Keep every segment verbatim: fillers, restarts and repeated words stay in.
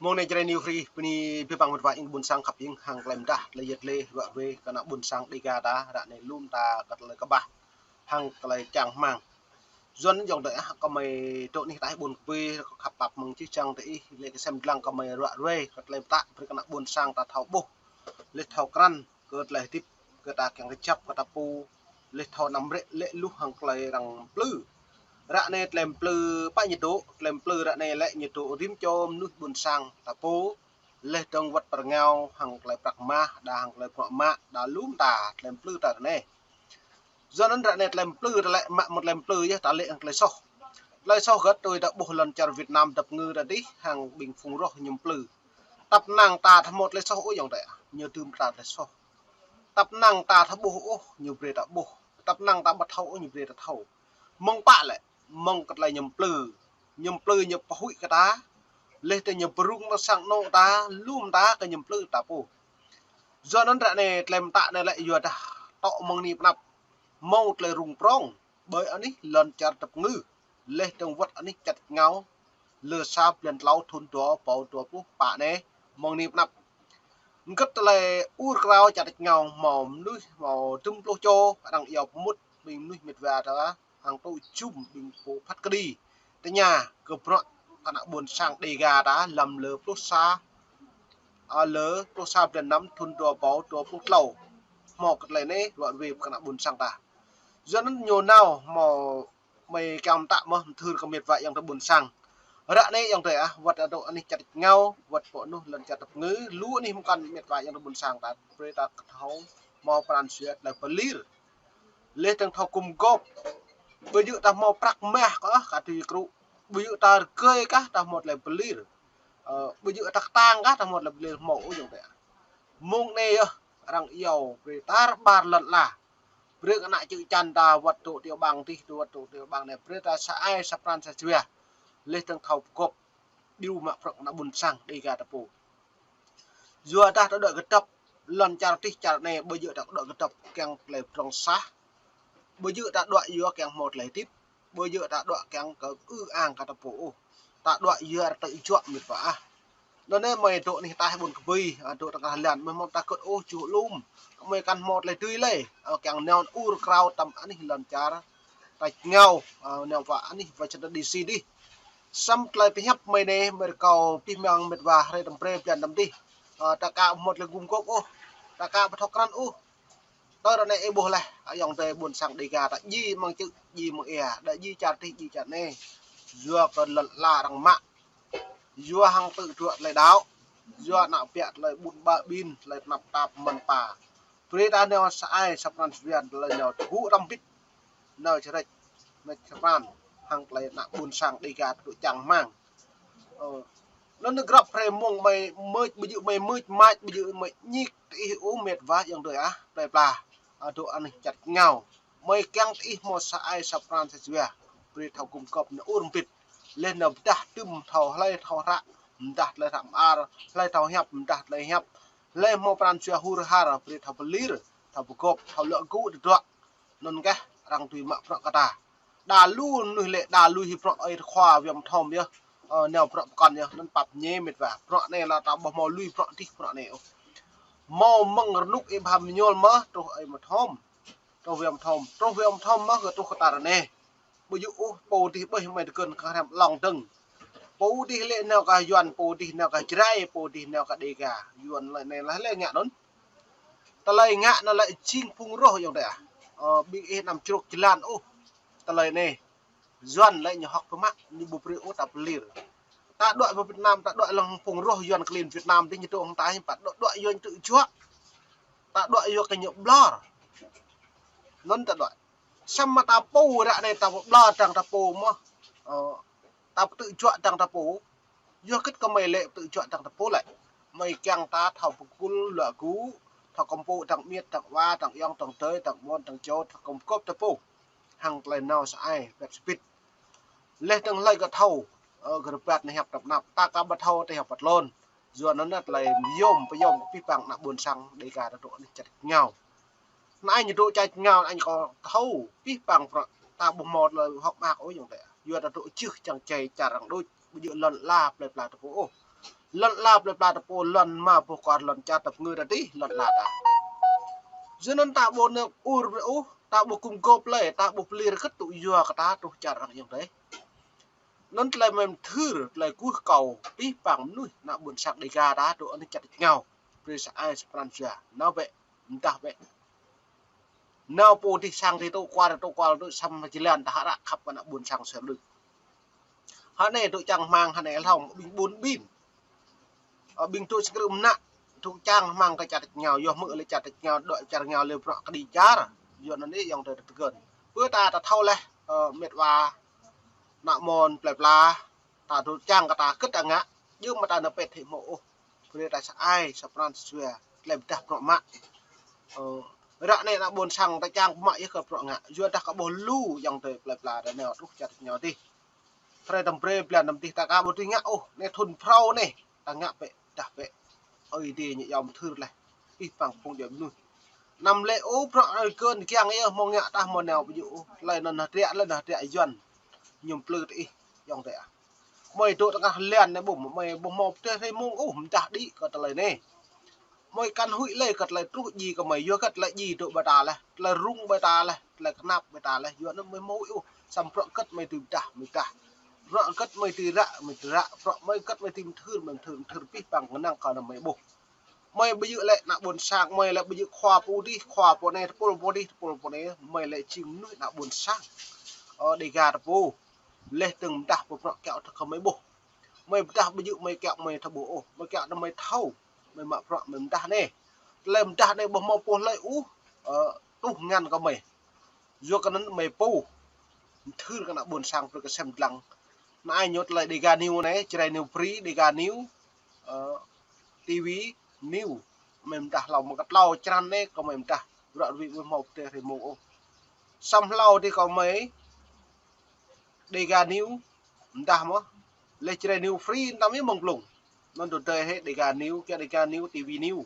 Mơ̆ng anai Jrai New Free, bơni abih bang met wa ƀing ƀôn sang khăp ing hăng tơlơi mơdah, tơlơi yet lĕ, ruă ruê kơ ană ƀôn sang Dega ta, ră anai lŏm ta kơ tơlơi kơƀah, hăng tơlơi čang rơmang. Yua anŭn yŏng tơi ah, kơmơi dŏ anih ataih ƀôn kơbơi, khăp pap mơ̆ng čih čang tơi ih, lĕ kơsem dlăng kơmơi ruă ruê, kơ tơlơi pơtă, brơi kơ ană ƀôn sang ta thâo ƀuh, lĕ thâo krăn, kơ tơlơi hơdip, kơ ta kiăng kơjăp, kơ ta pô, lĕ thâo anăm rĕ, lĕ luh hăng tơlơi arăng plư. Ră anai tơlơi plư pă ñu dŏ, tơlơi plư ră anai lĕ ñu dŏ rĭm čô mơnuih ƀôn sang ta pô, lĕ dơ̆ng wơ̆t pơrơngao hăng tơlơi prăk mah, đa hăng tơlơi prăk mă, đa lŏm ta, tơlơi plư ta ră anai. Yua anŭn ră anai tơlơi plư ta lĕ mă mơ̆ tơlơi plư yơh ta lĕ hăng tơlơi soh. Tơlơi soh gơ̆t tui ta ƀuh lŏn čar Việt Nam dăp ngư ta dih hăng ƀing phung roh ñu plư. Tăp năng ta thâo mơ̆ tơlơi soh ôh yŏng tơi ah, ñu tŭm ta tơlơi soh. Tăp năng ta thâo ƀuh ôh, ñu brơi ta ƀuh. Tăp năng ta ƀu thâo ôh, ñu brơi ta thâo. Mơ̆ng pă lĕ, mơ̆ng kơ tơlơi ñu plư. Ñu plư ñu pơhuĭ kơ ta. Lĕ tơ ñu pơrŭng ta sang anŏ ta, lŏm ta kơ ñu plư ta pô. Yua anŭn ră anai tơlơi mơtă anai lĕ yua dah tŏ mơ̆ng anai pơ anăp. Hmâo tơlơi rŭng prŏng. Ƀơi anih lŏn čar dăp ngư. Lĕ dơ̆ng wơ̆t anih čar tač rơngiao. Lơ sa blan klâo thŭn dua rơbâo dua pluh pă anai. Mơ̆ng anai pơ anăp. Hơget tơlơi ur krao čar tač rơngiao hmâo mơnuih hmâo dŭm pluh čô arăng iâu pơmŭt ƀing mơnuih met wa ta hăng tŭ jum ƀing pô phat kơđi. Tơña kơ bruă kơ ană ƀôn sang Dega ta lăm lơ pluh sa, a, lơ pluh sa blan năm thŭn dua rơbâo dua pluh klâo. Hmâo kơ tơlơi anai ruă ruê kơ ană ƀôn sang ta. Yua anŭn ñu nao hmâo mơi kiăng mơtă mơ̆ mơthưr kơ met wa yŏng tơi ƀôn sang. Ră anai yŏng tơi ah, wơ̆t ta dŏ anih čar tač rơngiao, wơ̆t pơ anŭn lŏn čar dăp ngư, lu anih mơkăn met wa yŏng tơi ƀôn sang ta, brơi ta kơ thâo hmâo pran jua tơlơi pơlir. Lĕ dơ̆ng thâo gum gôp. Ƀu djơ̆ ta hmâo prăk mah kah, kah tui krŭ. Ƀu djơ̆ ta rơgơi kah, ta hmâo tơlơi pơlir. Ơ, ƀu djơ̆ ta kơtang kah, ta hmâo tơlơi pơlir hmâo ôh yŏng tơi ah. Mơ̆ng anai yơh, arăng iâu, brơi tar ƀar lŏn ala. Brơi kơ ană čư̆ čan ta wơ̆t dŏ tiểu bang dih, wơ̆t dŏ tiểu bang anai, brơi ta sa ai sa pran sa jua. Lĕ dơ̆ng thâo pơgôp, djru mă prăk ană ƀôn sang Dega ta pô. Yua dah ta dŏ kơdŏp, lŏn čar dih čar anai, ƀu djơ̆ ta dŏ kơdŏp kiăng tơlơi prŏng sah. Ƀu djơ̆ ta dŏ yua kiăng hmâo tơlơi hơdip. Ƀu djơ̆ ta dŏ kiăng kơ ư ang kơ ta pô ôh. Ta dŏ yua tơjuă met wa ah. Anŭn anai mơi dŏ anih ataih ƀôn kơbơi, a, dŏ tơngah lan, mơi hmâo ta kơt ôh čuh lŏm. Mơi kăn hmâo tơlơi tui lĕ, a, kiăng nao ur krao tăm anih lŏn čar tač rơngiao, a, nao pơ anih Washington D C dih. Samơ̆ tơlơi pơhiăp mơi anai, mơi rơkâo abih bang met wa hrơi tăm brơi blan tăm dih. A, ta ka hmâo tơlơi gum gôp ôh. Ta ka ƀu thâo krăn ôh. Tơl ră anai ih ƀuh laih, ayŏng adơi ƀôn sang Dega ta djai mơ̆ng čư̆, djai mơ̆ng ia, đa djai čar dih, djai čar anai. Yua kơ lŏn ala arăng mă. Yua hăng tơ̆ tơdruă tơlơi đaŏ. Yua ană ƀiă tơlơi ƀun ƀă ƀin, tơlơi tơnap tap mơ̆n pă. Brơi ta nao sa ai sa pran sa jua, tơlơi nao tơgŭ răm bit. Nao čơrĕč, nao čơpran, hăng tơlơi ană ƀôn sang Dega tơ̆ čang rơmang. Ơ, anŭn grăp hrơi mơ̆ng mơi mưč, ƀu djơ̆ mơi mưč mač, ƀu djơ̆ mơi ñik tơ ih ôh met wa ayŏng adơi ah, plơi pla. A, dŏ anih čar rơngiao. Mơi kiăng tơ ih hmâo sa ai sa pran sa jua. Brơi thâo gum gôp nao ur bit. Lĕ nao pơdah tŭm thâo hlơi thâo hră. Pơdah tơlơi hră mơar, hlơi thâo hiăp, pơdah tơlơi hiăp. Hlơi hmâo pran jua hur har, brơi thâo pơlir, thâo pơgôp, thâo lŏ gŭ tơdruă. Anŭn kah arăng tui mă bruă kơ ta. Đa lu mơnuih lĕ, đa lu hĭ bruă ơi khua viêm thom yơh. Ơ, nao bruă pơkŏn yơh, anŭn pap ñe met wa. Bruă anai lĕ ta ƀu hmâo lui bruă dih bruă anai ôh. Hmâo mơ̆ng rơnŭk ih bham ñuôl mơ̆, truh ơi mơthom. Truh viêm thom, truh viêm thom mơ̆ kơ truh kơ ta ră anai. Ƀu djơ̆ ôh, pô dih ƀơi mơi tơgŭn kơ hrăm lŏng dơ̆ng. Pô dih lĕ nao kơ Yuan, pô dih nao kơ Jrai, pô dih nao kơ Dega. Yuan lĕ anai lah lĕ ngă anŭn. Tơlơi ngă anŭn lĕ jing phung roh ayŏng adơi ah. Ơ, ƀing ih anăm čruk jơlan ôh. Tơlơi anai. Yuan lĕ ñu hŏk pơmă, ñu ƀu brơi ôh ta pơlir. Ta dŏ pơ Việt Nam, ta dŏ lăng phung roh Yuan klin Việt Nam dih ñu dŏ hăng ta hiư̆m pă, dŏ, dŏ Yuan tơjuă. Ta dŏ yua kơ ñu ƀlŏr. Anŭn ta dŏ. Samơ̆ ta pô ră anai ta pơƀlŏr dăng ta pô mơ̆. Ơ, ta pơtơjuă dăng ta pô. Yua hơget kơ mơi lĕ pơtơjuă dăng ta pô lĕ. Mơi kiăng ta thâo pơkul luă gŭ, thâo kơmpŭ dăng miêt, dăng wa, dăng ayŏng, dăng adơi, dăng ƀôn, dăng čô, thâo kơmpŭ gôp ta pô. Hăng tơlơi nao sa ai, pĕt sa bit. Lĕ dơ̆ng hlơi kơ thâo, ơ, kơ rơbat anai hiăp tơnap tap, ta ka ƀu thâo ta hiăp pơtlôn. Yua anŭn tơlơi yôm, pơyôm kơ abih bang ană ƀôn sang Dega ta dŏ anih čar rơngiao. Anai ñu dŏ čar rơngiao, anai ñu kơ thâo, abih bang bruă ta ƀu hmâo tơlơi hŏk mơak ôh ayŏng adơi. Yua ta dŏ jưh čang čai čar arăng đôč, ƀu djơ̆ lŏn ala plơi pla ta pô ôh. Lŏn ala plơi pla ta pô lŏn mă boh kuar lŏn čar ta pơngư ta tih lŏn ala ta. Yua anŭn ta ƀu nao ur ôh, ta ƀu gum gôp lơi, ta ƀu pơlir kơ̆t tŭ yua kơ ta truh čar arăng ayŏng adơi. Anŭn tơlơi mơ̆n mơthưr, tơlơi kuh kâo, pih pang mơnuih, ană ƀôn sang Dêga ta, dŏ anih čar tač rơngiao. Brơi sa ai sa pran sa jua, nao bĕ, mơdah bĕ. Nao pô dih sang dih tŭ kual, tŭ kual, tŭ sam jơlan, ta hơră khăp kơ ană ƀôn sang sel đuč. Hơnai dŏ čang hmang, hơnai hlŏng, ƀing ƀun ƀin. Ơ, ƀing tŭ sơkrư̆ mơnă, tŭ čang hmang kơ čar tač rơngiao, yua hmư̆ lĕ čar tač rơngiao, dŏ čar rơngiao lĕ bruă kơđi čar, yua anŭn yơh ayŏng adơi tơgơ̆n. Pơ ta ta thâo laih, ơ, mĕt wa, ană mơ̆n plơi pla, ta dŏ čang kơ ta kơ̆t ta ngă, djơ̆ mơ̆ ta nao pĕt hĭ hmâo ôh. Brơi ta sa ai, sa pran sa jua, tơlơi pơdah bruă mă. Ơ, ră anai ană ƀôn sang ta čang pơmă yơh kơ bruă ngă, yua dah kơ ƀuh lu ayŏng adơi plơi pla ta nao truh čar tač rơngiao dih. Hrơi tơm brơi blan tơm dih ta ka ƀu dưi ngă ôh, anai thŭn phrâo anai, ta ngă bĕ, dah bĕ. Ơi Adai ñu yom thưr laih, pih pang phung djuai mơnuih. Anăm lĕ ôh, bruă anai kơn kiăng yơh, hmâo ngă tah hmâo nao ƀu djơ̆ ôh, tơlơi anŭn hơdră, tơlơi anŭn hơdră Yuan. Ñu plư tơ ih, ayŏng adơi ah. Mơi dŏ tơngah lan anai ƀu, mơi ƀu hmâo pơtreh hrơi mông ôh, mơdah đĭ kơ tơlơi anai. Mơi kăn huĭ lơi kơ tơlơi truh djai kơ mơi, yua kơ tơlơi djai dŏ ƀơi ta laih, tơlơi rŭng ƀơi ta laih, tơlơi kơnap ƀơi ta laih, yua anŭn mơi ƀu huĭ ôh, samơ̆ bruă hơget mơi dưi pơdah, mơi pơdah. Bruă hơget mơi dưi ră, mơi dưi ră, bruă mơi hơget mơi dưi mơthưr, mơi mơthưr, mơthưr pih pang kơnang kơ anŭn mơi ƀuh. Mơi ƀu djơ̆ lĕ ană ƀôn sang, mơi lĕ ƀu djơ̆ khua pô dih, khua pô anai, tơpul pô dih, tơpul pô anai, mơi lĕ jing mơnuih ană ƀôn sang. Ơ, Dêga ta pô, laih dơ̆ng mơdah pô bruă kiaŏ tơ kơ mơi ƀuh. Mơi pơdah ƀu djơ̆ mơi kiaŏ mơi thâo ƀuh ôh, mơi kiaŏ anŭn mơi thâo. Mơi mă bruă mơi mơdah anai. Tơlơi mơdah anai ƀu hmâo pô hlơi ôh, ơ, tuh ngăn kơ mơi. Yua kơ anŭn mơi pô mơthưr kơ ană ƀôn sang brơi kơ sem dlăng. Anai ñu tơlơi Dêga News anai, Jrai News Free, Dêga News, ơ, ti vi News. Mơi mơdah hlâo mơ̆ng kơ tlâo črăn anai kơ mơi mơdah. Bruă rơwĭ mơi hmâo pơtreh hrơi mông ôh. Samơ̆ hlâo dih kơ mơi Dêga News, mơdah mơ̆, laih Jrai News Free, mơtam yơh mơ̆ng blung. Anŭn tơdơi hĭ Dêga News, kiăng Dêga News, ti vi News.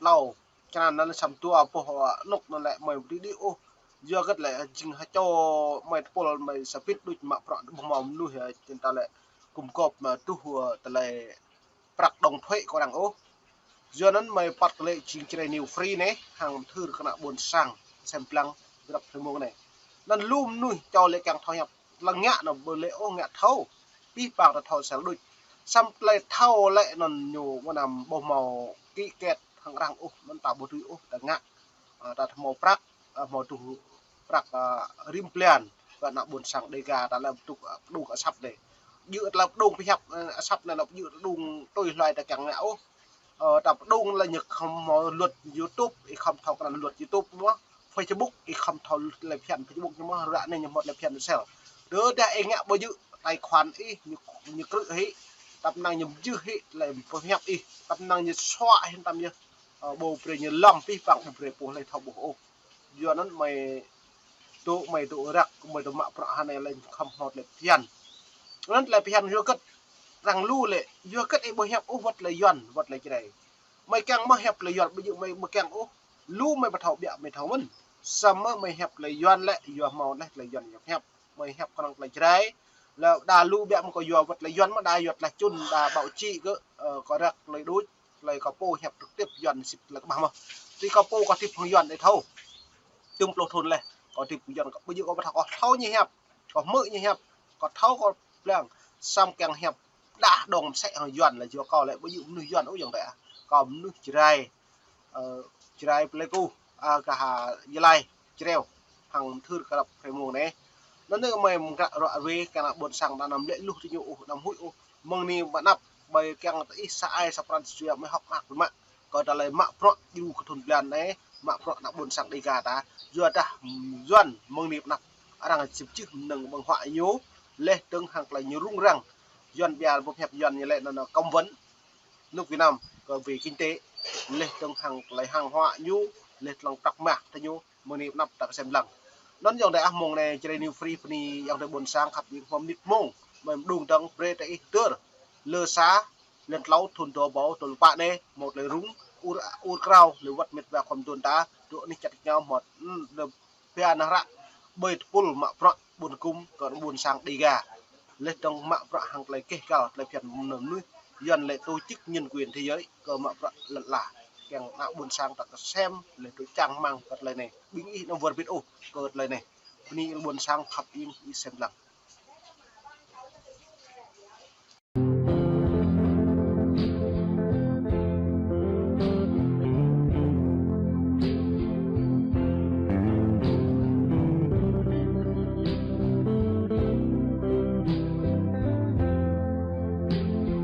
Hlâo, črăn anŭn samơ̆ dua boh, ơ, anŭk anŭn lĕ mơi ƀu dưi đĭ ôh. Yua hơget lĕ jing hơčô mơi tơpul mơi sa bit đôč mă bruă ƀu hmâo mơnuih, ơ, čen ta lĕ gum gôp mă truh, ơ, tơlơi prăk đóng thuế kơ arăng ôh. Yua anŭn mơi păt kơ lĕ jing Jrai News Free anai, hăng mơthưr kơ ană ƀôn sang, sem dlăng, grăp hrơi mông anai. Anŭn lu mơnuih čô lĕ kiăng thâo hiăp, lăng ngă anŭn ƀu lĕ ôh ngă thâo, pih pang ta thâo sel đôč. Samơ̆ tơlơi thâo lĕ anŭn ñu mơnam ƀu hmâo ký kết hăng arăng ôh, anŭn ta ƀu dưi ôh ta ngă. Ơ, ta hmâo prăk, ơ, hmâo truh prăk, ơ, rĭm blan, kơ ană ƀôn sang Dêga ta lĕ pơdŏng, ơ, pơdŏng asăp anai. Djơ̆ tơlơi pơdŏng pơhiăp, ơ, asăp anai lĕ djơ̆ pơdŏng tui hluai ta kiăng ngă ôh. Ơ, ta pơdŏng lĕ ñu khŏm hmâo luật YouTube, ih khŏm thâo krăn luật YouTube mơ̆, Facebook, ih khŏm thâo tơlơi phiăn Facebook ñu mơ̆, ră anai ñu hmâo tơlơi phiăn sel. Tơdah ih ngă ƀu djơ̆ tài khoản ih, ñu, ñu krư̆ hĭ, tăp năng ñu mjưh hĭ, tơlơi pơhiăp ih, tăp năng ñu xóa hĭ tăm yơh. Ơ, ƀu brơi ñu lŏm pih pang, ƀu brơi pô hlơi thâo ƀuh ôh. Yua anŭn mơi dŏ, mơi dŏ răk, mơi dŏ mă bruă hơnai lĕ khŏm hmâo tơlơi phiăn. Anŭn tơlơi phiăn yua hơget arăng lu lĕ, yua hơget ih ƀu hiăp ôh wơ̆t tơlơi Yuan, wơ̆t tơlơi Jrai. Mơi kiăng mơ̆ hiăp tơlơi Yuan, ƀu djơ̆ mơi ƀu kiăng ôh. Lu mơi ƀu thâo ƀiă mơi thâo mơ̆n. Samơ̆ mơi hiăp tơlơi Yuan lĕ, yua hmâo laih tơlơi Yuan yua hiăp. Mơi hiăp kơnơ̆ng tơlơi Jrai. Lĕ đa lu ƀiă mơi kơ yua wơ̆t tơlơi Yuan mơ̆ đa yua tơlơi čun, đa ƀâo čĭ kơ, ơ, kơ răk tơlơi đôč. Tơlơi kâo pô hiăp trực tiếp Yuan sĭt tơlơi kơƀah mơ̆. Tui kâo pô kâo hơdip hăng Yuan đơi thâo. Tơm pluh thŭn laih, kâo hơdip hăng Yuan, kâo ƀu djơ̆ kâo ƀu thâo, kâo thâo ñu hiăp, kâo hmư̆ ñu hiăp, kâo thâo kâo pơblang, samơ̆ kiăng hiăp đah đong mơsĕ hăng Yuan lĕ yua kâo lĕ ƀu djơ̆ mơnuih Yuan ôh ayŏng adơi ah. Kâo mơnuih Jrai, ơ, Jrai Pleiku, ơ, kah Gia Lai, Jrai, hăng mơthưr grăp hrơi mông anai. Anŭn yơh mơi mơ̆ng grăp ruă ruê, kơ ană ƀôn sang ta anăm lĕ luh tơ ñu ôh, anăm huĭ ôh. Mơ̆ng anai pơ anăp, ƀơi kiăng tơ ih sa ai sa pran sa jua mơi hŏk mơak mă. Kơ tơlơi mă bruă djru kơ thŭn blan anai, mă bruă ană ƀôn sang Dêga ta. Yua dah, ừm, Yuan mơ̆ng anai pơ anăp, arăng sĭp čih mơnơ̆ng ƀơ̆ng huă ñu, laih dơ̆ng hăng tơlơi ñu rŭng răng. Yuan ƀiă ƀu hiăp Yuan ñu lĕ anŭn cấm vận, nước Việt Nam, kơ về kinh tế, laih dơ̆ng hăng tơlơi hàng hóa ñu, laih tơlơi prăk mah tơ ñu. Mơ̆ng anai pơ anăp ta kơsem lăng. Anŭn ayŏng adơi ah, mông anai Jrai News Free bơni ayŏng adơi ƀôn sang khăp jing hmâo mơnit mông, mơi mơđung dơ̆ng brơi tơ ih tơl. Lơ sa, blan tlâo thŭn dua ƀâo dua pluh pă anai, hmâo tơlơi rŭng, ur, ur krao, lĕ wơ̆t mĕt wa khŏm dŏ ta, dŏ anih čar tač rơngiao hmâo, ư, lơ pia nah ră, ƀơi tơpul mă bruă ƀun gum kơ ƀôn sang Dêga. Laih dơ̆ng mă bruă hăng tơlơi keh kal, tơlơi phiăn mơnuih. Yuan lĕ tổ chức nhân quyền thế giới kơ mă bruă lŏn ala. Kiăng ană ƀôn sang ta kơsem lĕ tui čang rơmang kơ tơlơi anai. Ƀing ih anăm wơr bĭt ôh kơ tơlơi anai. Bơni ƀôn sang khăp ing ih sem lăng.